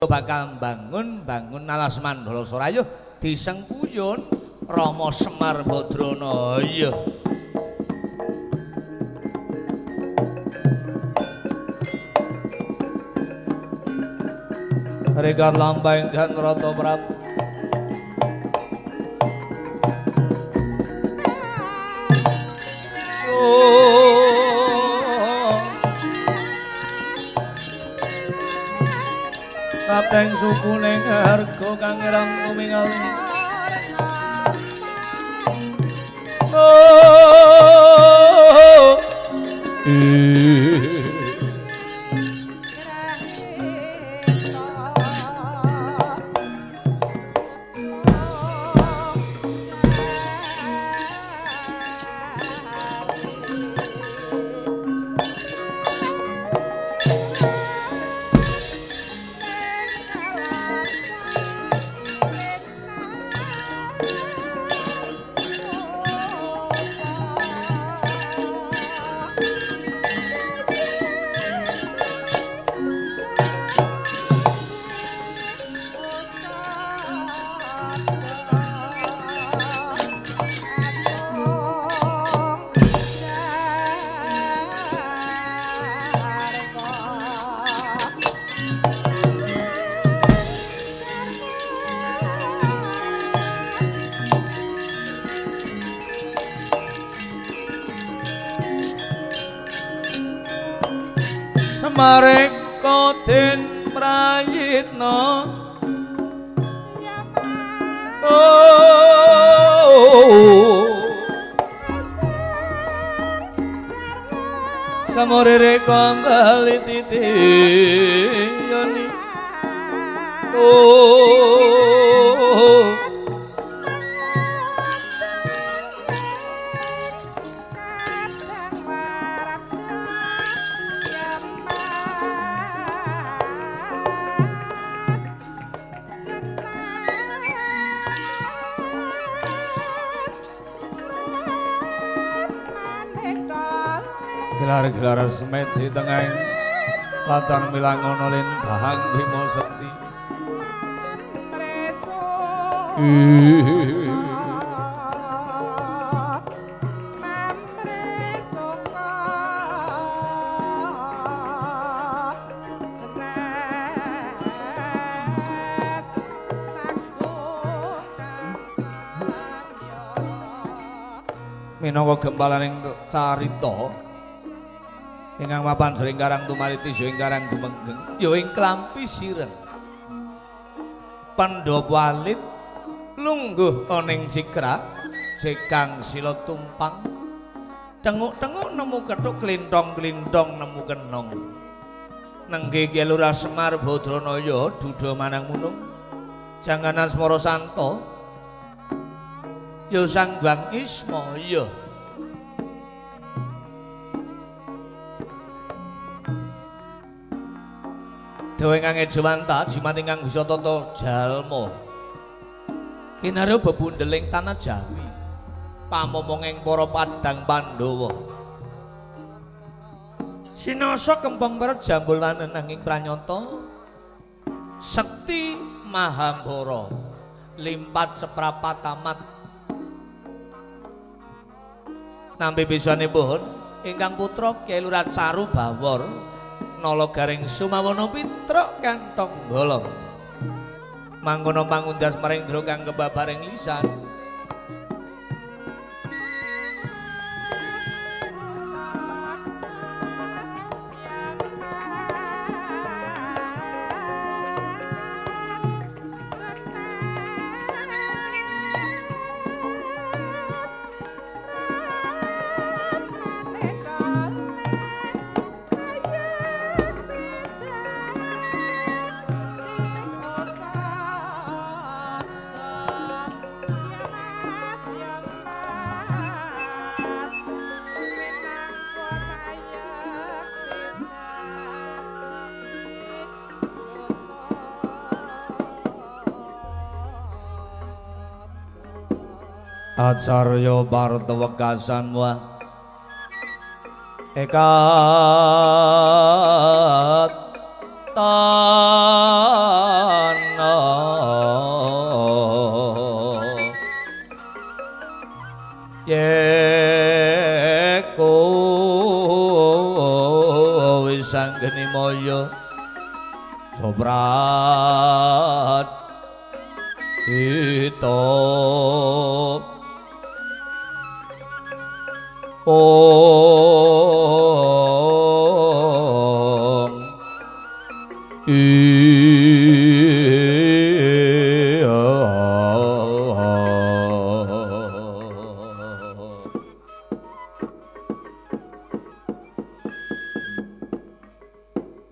Bakal bangun alas mandala sorayuh disengkuyun Rama Semar Badrana. Iya. Rekat lampahing dan rata prabu. Kapteng suku ning harga kang ireng tumingal. Oh. Semareka den prayitna oh samorereka bali titiyoni oh gelar-gelar semet di tengah latar milangono lintahang Bima Sekti. Minangka gempalaning carita ingkang mapan jering karang tumariti ya ing karang gumenggeng ya ing klampi sireng Pandhawa alit lungguh ana ing cikra jekang sila tumpang tenguk-tenguk nemu kethuk klintong-klintong nemu kenong nengge Ki Lurah Semar Badranaya duda manang munung janganan Smara Santa ya Sang Hyang Ismaya. Dewa ingkang ejawanta jimat ingkang bisa tata jalma kinarya bebundeling tanah Jawi pamomonging para padang Pandhawa sinasa kembang perut jambul lanenanging pranyata sekti mahambara limpat seprapat tamat nampi pisanipun ingkang putra Kyai Lurah Caru Bawor nala garing sumawana pitruk kantong bolong mangkono pangundas maring ndra kang kebabaring lisan. Acarya parta wekasan wa eka ta. Anggeni Maya Soprat Tito Om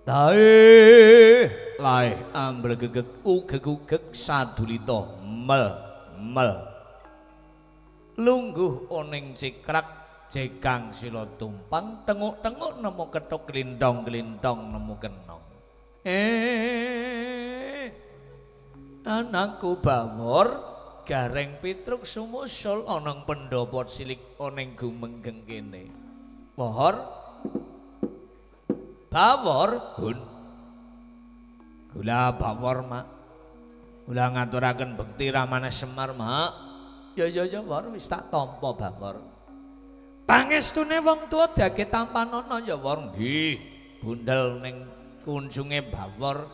Lae lae amblegegeg ugeg-ugeg sadulita mel mel lungguh oning cikrak jegang sila tumpang tenguk-tenguk nemu kethuk glindong-glindong nemu kenong. Anakku Bawor Gareng Petruk sumusul ana pendhapa cilik ana gumenggeng kene. Bawor Bawor hun gula Bawor mak kula ngaturaken bekti ramane Semar mak. Ya ya ya Wor wis tak tampa Bawor. Pangestune wong tuwa dage tampanana ya Wor. Nggih, bundel ning kunjunge Bawor.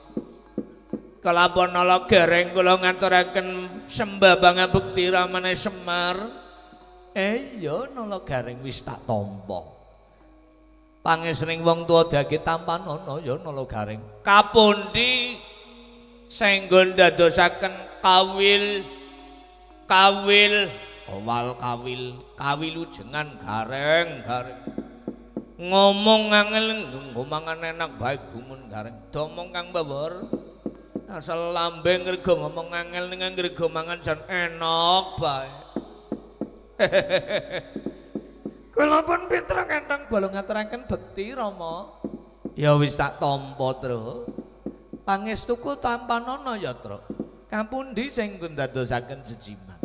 Kelapon nala Gareng kula ngaturaken sembah pangabekti ramane Semar. Iya nala Gareng wis tak tampa. Pangesring wong tuwa dage tampanana ya nala Gareng. Kapundi senggon dadosaken kawil kawil owal kawil kawilujengan Gareng Gareng ngomong angel ngomangan enak bae gumun Gareng domong Kang Bawor asal lambe ngrego ngomong angel ning ngrego mangan jan enak bae. Kula pun Petruk kantong bolong ngaturaken bekti Rama. Ya wis tak tampa, Truk. Pangestuku tampanana ya, Truk. Kapundi sing ndadosaken jejimat?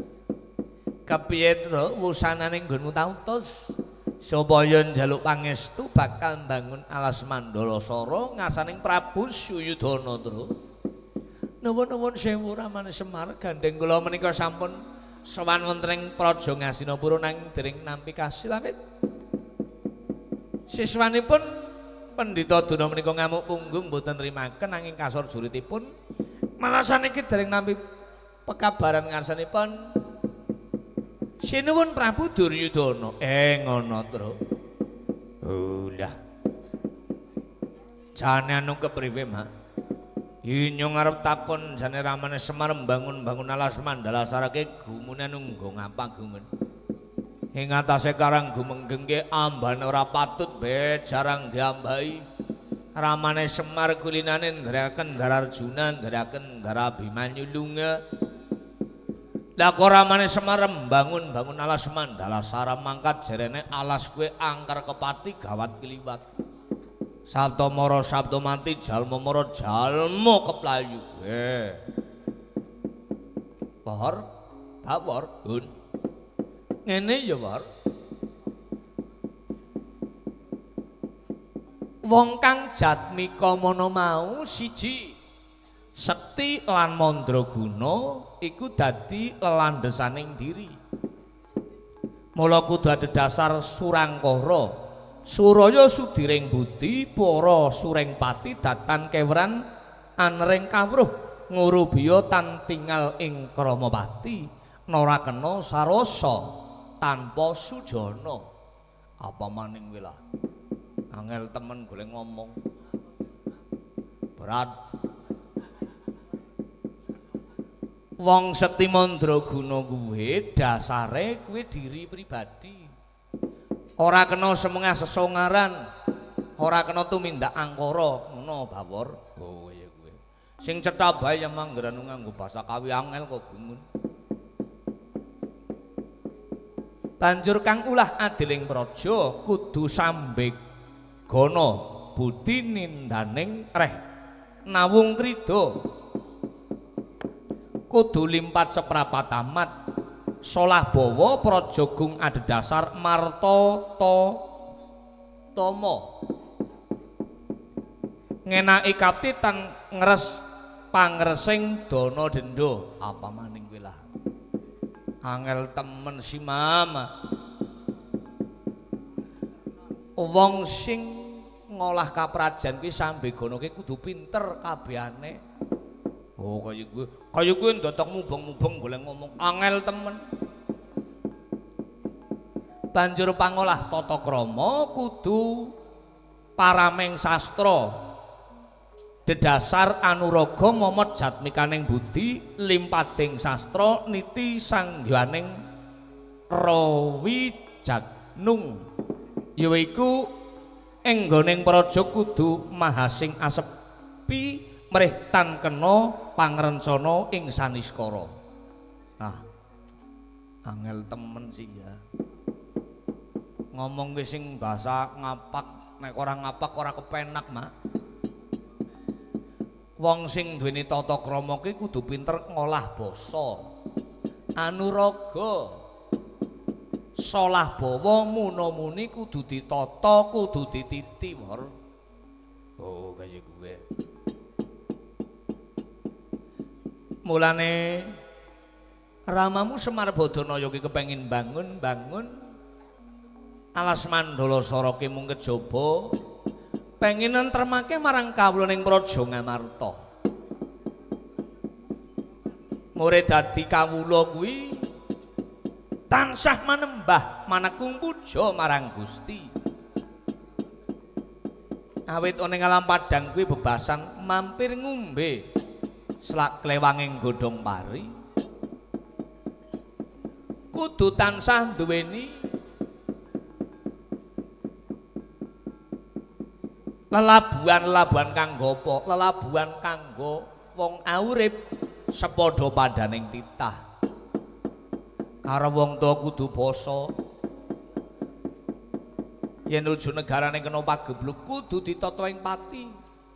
Kepiye, Truk, wusanane nggonmu tautus supaya njaluk pangestu bakal mbangun alas Mandala Sara ngasaning Prabu Suyudana, Truk. Nuwun-nuwun sewu ramane Semar, gandeng kula menika sampun sowan wonten ing Praja Ngasinapura nanging dereng nampi kasil awit. Siswanipun Pendhita Duna menika ngamuk punggung mboten nrimaken nanging kasor juritipun malah saniki dereng nampi pekabaran ngarsanipun sinuwun Prabu Duryudana. Ngono, Truk. Ulah. Jane anu kepriwe, Mak? Inyong arep takon jane ramane Semar mbangun-bangun alas Mandala Sarake gumune nunggu ngapa gumun. Ing atase karang gumenggeng ke ambane ora patut be jarang diambahi. Ramane Semar kulinane ndherekaken Dararjuna, ndherekaken Darabimanyu lunga. Lah kok ramane Semar mbangun-bangun alas Mandala Sara mangkat jerene alas kuwe angker kepati gawat keliwat. Sabda mara sabda mati jalma mara jalma keplayu. Bawor, Bawor, hun. Ngene ya, Wor. Wong kang jatmika mana mau siji sekti lan mandraguna iku dadi lelandhesaning diri. Mula kudu adhedhasar Surangkara. Suraya sudiring budi para sureng pati datan keweran anering kawruh ngurubiya tan tingal ing kramapati nora kena sarasa tanpa sujana. Apa maning kuwi lah angel temen golek ngomong berat. Wong sekti mandraguna kuwi dasare kuwi diri pribadi. Ora kena semengah sesongaran, ora kena tumindak angkara, ngono Bawor. Oh iya kuwi. Sing cetha bae ya manggeran nganggo basa Kawi angel kok gumun. Banjur kang ulah adiling praja kudu sambegana budi nindaning reh nawung krida. Kudu limpat seprapat amat. Solah bawa praja gung adhedhasar marta ta tama ngenaki kapti tan ngres pangresing dana denda. Apa maning kuwi lah angel temen si mama. Wong sing Ngolah kaprajan kuwi sambegana ki kudu pinter kabehane. Oh kaya kuwi. Kaya kuwi ndadak mubeng-mubeng golek ngomong angel temen. Banjur pangolah tata krama kudu paraming sastra. Dedasar anuraga momot jatmikaning budi limpading sastra niti sanggyaning rawi jagnung yaiku enggoning praja kudu mahasing asepi mrih tan kena pangrencana ing saniskara. Nah, angel temen sih ya. Ngomong ki sing basa ngapak, nek ora ngapak ora kepenak, Mak. Wong sing duweni tata krama ki kudu pinter ngolah basa. Anuraga solah bawa muna-muni kudu ditata, kudu dititi, Mor. Oh, kaya kuwe. Mulane ramamu Semar Badanaya ki kepengin bangun-bangun alas Mandala Sara ki mung kejaba pengin nentremake marang kawula ning Praja Ngamarta. More dadi kawula kuwi tansah manembah manekung puja marang Gusti. Awit ana ing alam padang kuwi bebasan mampir ngombe slak klewanging godhong pari. Kudu tansah duweni lelabuhan-lelabuhan kanggo apa? Lelabuhan kanggo wong aurip sepadha padaning titah. Karo wong tuwa kudu basa. Yen nuju negarane kena pagebluk kudu ditata ing pati,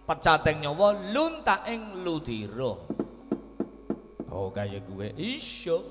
pecating nyawa luntaking ludira. Oh kaya kuwe isya.